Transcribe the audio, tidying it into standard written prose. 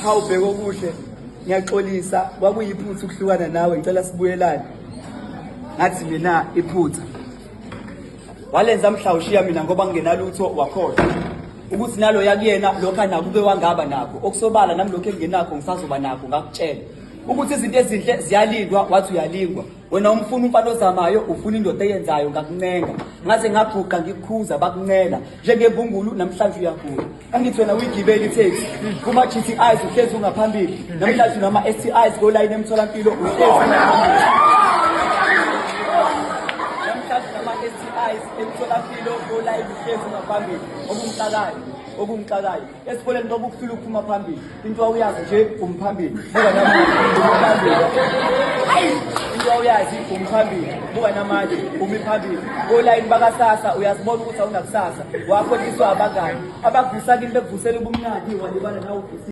Hawu bheka okuhle, ngiyaxolisa kwakuyiphutha ukuhlukana nawe, ngicela sibuyelane. Ngathi mina iphutha walenza mhla ushiya mina ngoba ngingenalutho, wakhohlwa ukuthi nalo yakuyena lokho anako uke wangaba nakho. Okusobala nami lokho engingenakho ngisazoba nakho. Ngakutshela ukuthi izinto ezinhle ziyalindwa, wathi uyalingwa. Wena umfuna umfana ozamayo, ufuna indoda eyenzayo. Ngakuncenga ngaze ngaguqa ngikukhuza, bakuncela njengembungulu, namhlanje uyagula. Angithi wena uyigibela itheksi kuma-GTIs, uhlezi ungaphambili. Namhlanje unama-STIs kolayini emtholampilo, uhlezi ungaphambili. Namhlanje unama-STIs emtholampilo kolayini, uhlezi ungaphambili. Okungixakayo esikoleni kwakukuhlula ukuphuma phambili. Into awuyazi nje, umphambili, buka namanje umphambili. Into awuyazi, umphambili, buka namanje umi phambili kolayini bakasasa. Uyazibona ukuthi awunakusasa, wakhohliswa abangani abakuvusa kini, bekuvusela ubumnandi, walibala nawe uvusile.